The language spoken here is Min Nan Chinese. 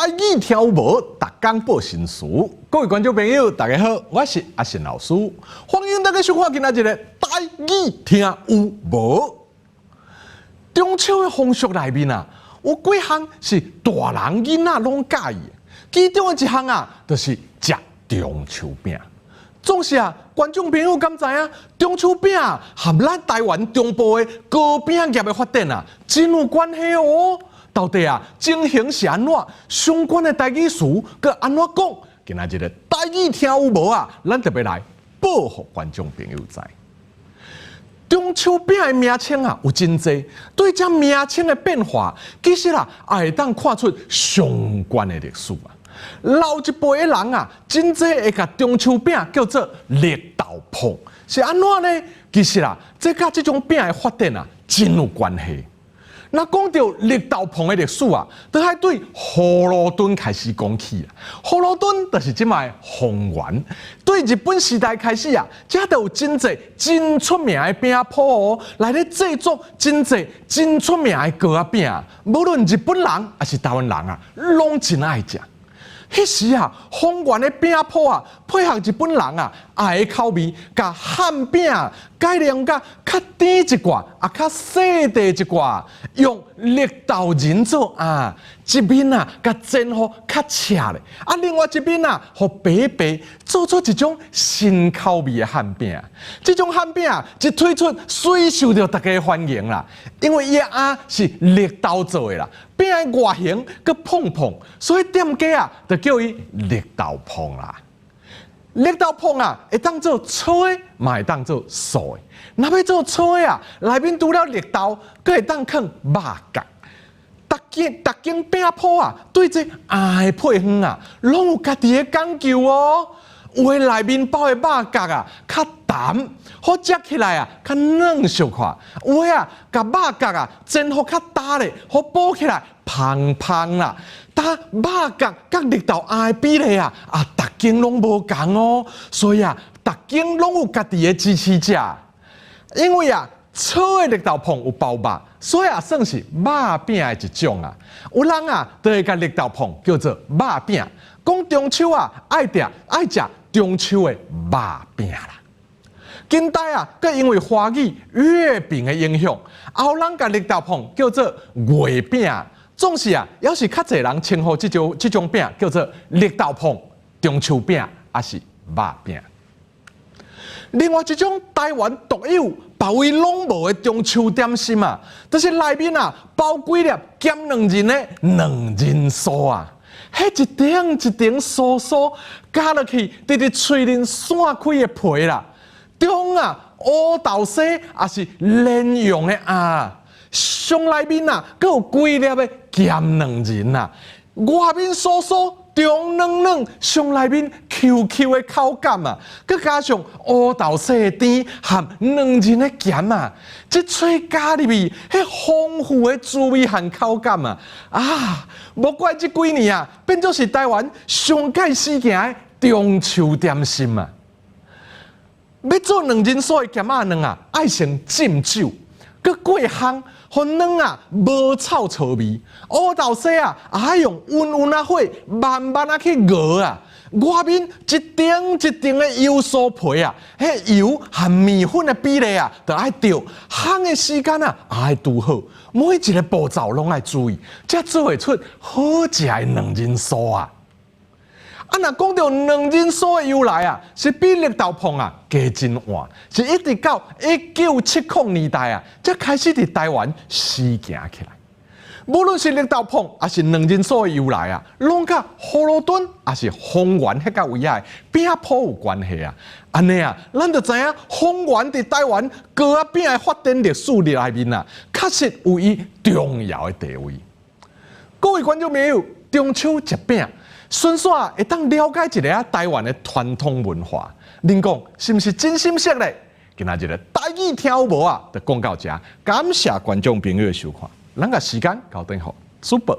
台語聽有無？逐工報新詞。各位觀眾朋友，大家好，我是阿信老師，歡迎大家收看今仔日的台語聽有無？中秋的風俗內面啊，有幾項是大人囡仔攏佮意的，其中的一項啊，就是食中秋餅。總是啊，觀眾朋友敢知影？中秋餅啊，和咱台灣中部的糕餅業的發展啊，真有關係哦。到底啊，情形是按怎？相關的台語詞閣按怎講？今仔日的台語聽有無啊？咱特別來報予觀眾朋友知。中秋餅的名稱啊，有真濟，對這名稱的變化，其實啊，也會當看出相關的歷史啊。老一輩的人啊，真濟會共中秋餅叫做綠豆椪，是按怎呢？其實啊，這佮這種餅的發展啊，真有關係。若講到綠豆椪的歷史啊，都愛對葫蘆墩開始講起啊。葫蘆墩就是這擺豐原。對日本時代開始啊，遮就有真濟真出名的餅鋪哦，來咧製作真濟真出名的糕仔餅。無論日本人抑是台灣人啊，攏真愛食。彼時啊，豐原的餅鋪啊，配合日本人啊愛的口味，共餡餅改良甲較甜一寡，啊較細塊一寡，用綠豆仁做餡，一面啊共煎予較赤咧，啊另外一面啊，予白白，做出一種新口味的餡餅。這種餡餅啊，一推出，隨受著大家歡迎啦。因為伊的餡是綠豆做的啦，餅的外形閣膨膨，所以店家啊，就叫伊綠豆椪啦。綠豆椪啊，會當做粗的，嘛會當做素的。若欲做粗的啊，內面除了綠豆，閣會當囥肉鉸。逐間逐間餅鋪啊，對這餡的配方啊，攏有家己的講究哦。有的內面包的肉鉸啊，較澹，好食起來啊，較軟小可。有的啊，共肉鉸啊煎予較焦咧，好包起來芳芳啦。但肉鉸佮綠豆餡的比例啊，啊，逐間攏無仝哦。所以啊，逐間攏有家己的支持者。因為啊，粗的綠豆椪有包肉，所以也算是肉餅的一種啊。有人啊，就會共綠豆椪叫做肉餅，講中秋啊，愛食愛食中秋的肉餅啦。近代啊，閣因為華語月餅的影響，後人共綠豆椪叫做月餅。總是啊，猶是較濟人稱呼這種餅叫做綠豆椪、中秋餅，抑是肉餅。另外一種台灣獨有、別位攏無的中秋點心啊，就是內面啊包幾粒鹹卵仁的卵仁酥啊，彼一層一層酥酥，咬落去，直直喙裡散開的皮啦，中啊烏豆沙抑是蓮蓉的餡，上內面啊，閣有幾粒的鹹卵仁啊，外面酥酥，中軟軟，上內面 Q Q 的口感啊，閣加上烏豆沙的甜和卵仁的鹹啊，一喙咬入去，彼豐富的滋味和口感啊，啊，無怪這幾年啊，變做是台灣上蓋時行的中秋點心啊。欲做卵仁酥的鹹仔卵啊，愛先浸酒，閣過烘，予卵啊無臭臊味。烏豆沙啊，愛用溫溫仔火慢慢仔去熬啊。外面一層一層的油酥皮啊，彼油和麵粉的比例啊，都愛對，烘的時間啊，愛拄好，每一个步驟攏愛注意，才做會出好食的卵仁酥啊。啊，若講到卵仁酥的由來啊，是比綠豆椪啊加真晚，是一直到1970年代啊，才開始佇台灣時行起來。無論是綠豆椪，抑是卵仁酥的由來啊，攏佮葫蘆墩，抑是豐原彼个位仔的餅鋪有關係啊。按呢啊，咱就知影豐原佇台灣糕仔餅的發展歷史內面啊，確實有伊重要的地位。各位觀眾朋友，中秋食餅，順紲會當了解一下台灣的傳統文化。恁講是毋是真心實咧？今仔日的台語聽有無啊？就講到遮，感謝觀眾朋友的收看。咱共時間交轉予主播。